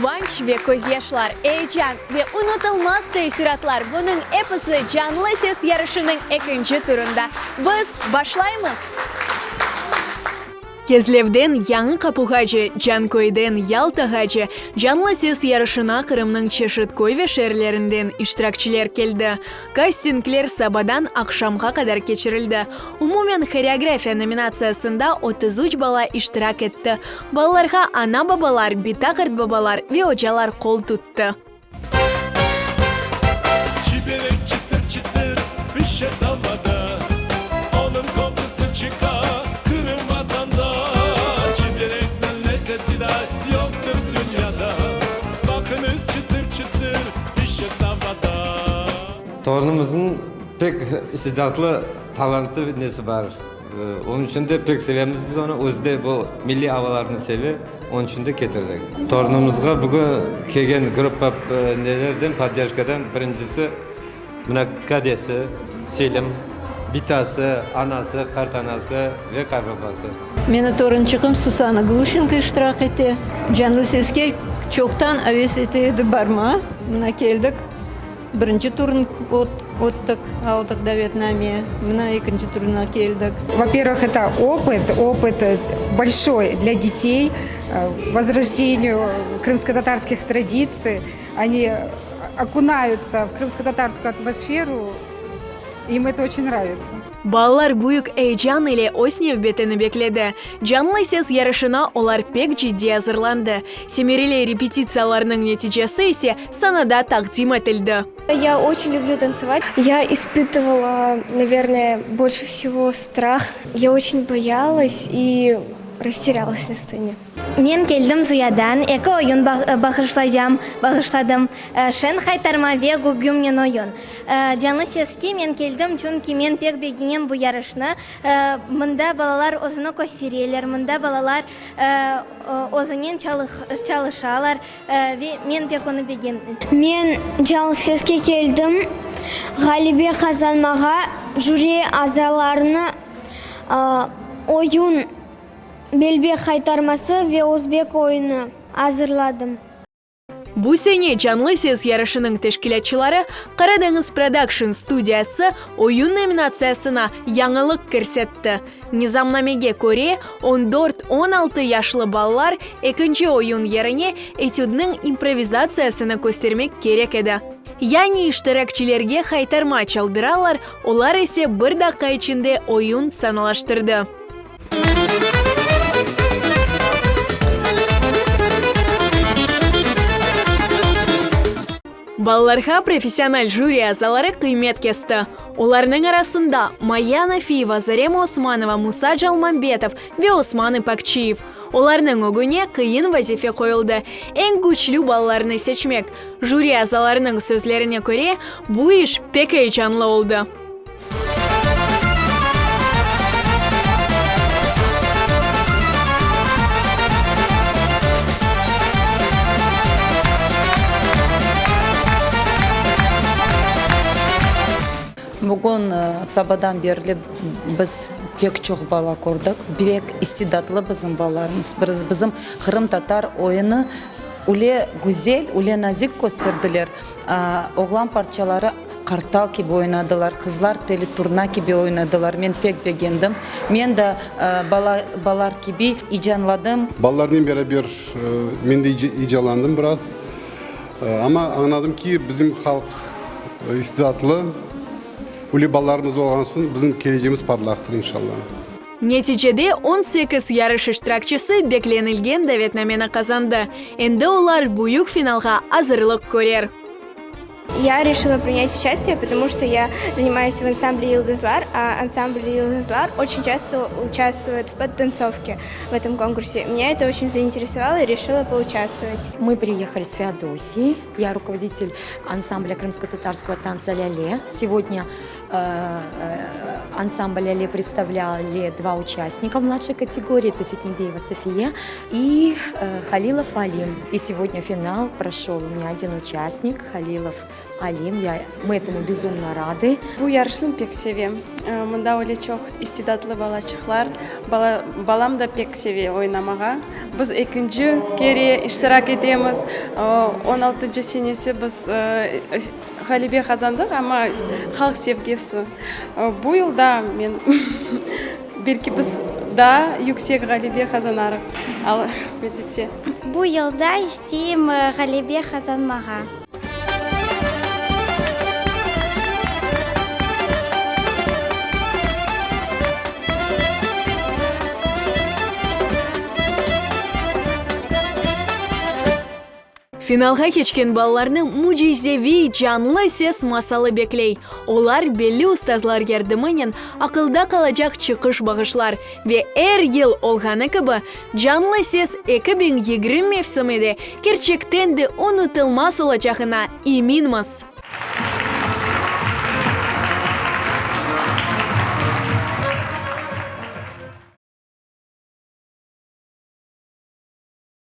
Quvanç ve közyaşlar, eyecan ve unutılmaz teessüratlar, bunıñ episi Canlı ses yarışınıñ ekinci turında. Biz başlaymız! Kezlevden Yañı Qapuğace, Canköyden Yaltağace Canlı ses yarışına Qırımnıñ çeşit köy ve şeerlerinden iştirakçiler keldi. Kastingler sabadan aqşamğa qadar keçirildi. Umumen, Horeografiya nominatsiyasında 33 bala iştirak etti. Balalarğa ana-babalar, bita-qartbabalar ve ocalar qol tuttı. Çiberek çıtır-çıtır pişe tavada, Onıñ qoqusı çıqa Qırım vatanda. Çiberekniñ lezeti da yoqtır dünyada, Baqıñız çıtır-çıtır pişe tavada. Torunımıznıñ pek istidatlı, talantlı nesi bar. Onıñ içün de pek sevemiz biz onı. Özü de bu milliy avalarnı seve, onıñ içün de ketirdik. Torunımızğa bugün kelgen gruppa nelerden, podderjkadan birincisi mına kadesi Selim, bitası, anası, qartanası ve qartbabası. Meni torunçığım Susanna Gluşenko iştirak ete. Canlı seske çoqtan aves ete edi barmağa. Mına keldik. Birinci turın öttik, aldıq davetname, mına ekinci turına keldik. Во-первых, это опыт, опыт большой для детей, возрождению крымско-татарских традиций. Они окунаются в крымско-татарскую атмосферу, им это очень нравится. Balalar büyük eyecan ile öz nevbetini bekledi. Canlı ses yarışına olar pek ciddiy azırlandı. Semereli repetitsiyalarnıñ neticesi ise sanada taqdim etildi. Ya oçün lüblü tantsevat. Ya ispıtıvala, navernoye, bolşe vsego strah. Ya oçün boyalas i rasteryalas na stsene. Men keldim Zuyadan, eki oyun bağışlaycam, bağışladım, Şeñ haytarma ve Gügümnen oyun. Canlı seske men keldim, çünki men pek begenem bu yarışnı. Mında balalar özüni köstereler, mında balalar özünen çalışalar ve men pek onı begendim. Men Canlı seske keldim ğalebe qazanmağa, jüri azalarını oyun Belbek haytarması ve özbek oyunı azırladım. Bu sene Canlı ses yarışınıñ teşkilâtçıları Qaradeñiz Production studiyası oyun nominatsiyasına yañılıq kirsetti. Nizamnamege köre, on dört, 16 yaşlı balalar ekinci oyun yerine etüdniñ improvizatsiyasını köstermek kerek edi. Yani iştirakçilerge haytarma çaldıralar, olar ise bir daqqa içinde oyun sanalaştırdı. Balalarğa professional jüri azaları qıymet kesti. Olarnıñ arasında Maya Nafiyeva, Zarema Osmanova, Musa Calmambetov ve Osman İpakçiyev. Olarnıñ ögüne qıyın vazife qoyuldı, eñ küçlü balalarnı seçmek. Jüri azalarınıñ sözlerine köre, bu iş pek eyecanlı oldı. Bugün sabadan berli biz pek çoq bala kördik. Pek istidatlı bizim balalarımız. Bizim qırımtatar oyunı öyle güzel, öyle nazik kösterdiler. Oğlan parçaları qartal kibi oynadılar, qızlar teli turna kibi oynadılar. Men pek begendim. Men de balalar kibi icanladım. Balalarnen beraber men de icalandım biraz. Amma añladım ki, bizim halq istidatlı, öyle balalarımız olğan soñ bizim kelecegimiz parlaqtır, inşallah. Neticede 18 yarış iştirakçisi beklenilgen davetnameni qazandı. Endi olar büyük finalğa azırlıq körer. Ya reşila prinyat uçastiye, potomu çto ya zanimayus v ansamble Yıldızlar, a ansambl Yıldızlar oçün çasto uçastvuet v podtantsovke v etom konkurse. Menya eto oçün zainteresovalo i reşila pouçastvovat. Мы приехали с Феодосии. Я руководитель ансамбля крымско-татарского танца Ляле. Сегодня Ансамбль Ляле представляли два участника младшей категории, это Сетнебеева София и Халилов Алим. И сегодня финал прошел у меня один участник, Халилов. Alim. Я, мы этому безумно рады. Bu yarışnı pek sevem. Mında öyle çoq istidatlı balaçıqlar. Bala, balam da pek seve oynamağa. Biz ekinci kere iştirak etemiz. On altıncı senesi biz ğalebe qazandıq, amma halq sevgisi. Bu yıl da men, belki biz daa yüksek ğalebe qazanarıq, Alla qısmet etse. Bu yılda isteyim ğalebe qazanmağa. Finalğa keçken balalarnı mücizeviy Canlı ses masalı bekley. Olar belli ustazlar yardımınen aqılda qalacaq çıqış bağışlar ve er yıl olğanı kibi, Canlı ses 2020 mevsimi de kerçekten de unutılmaz olacağına eminmiz!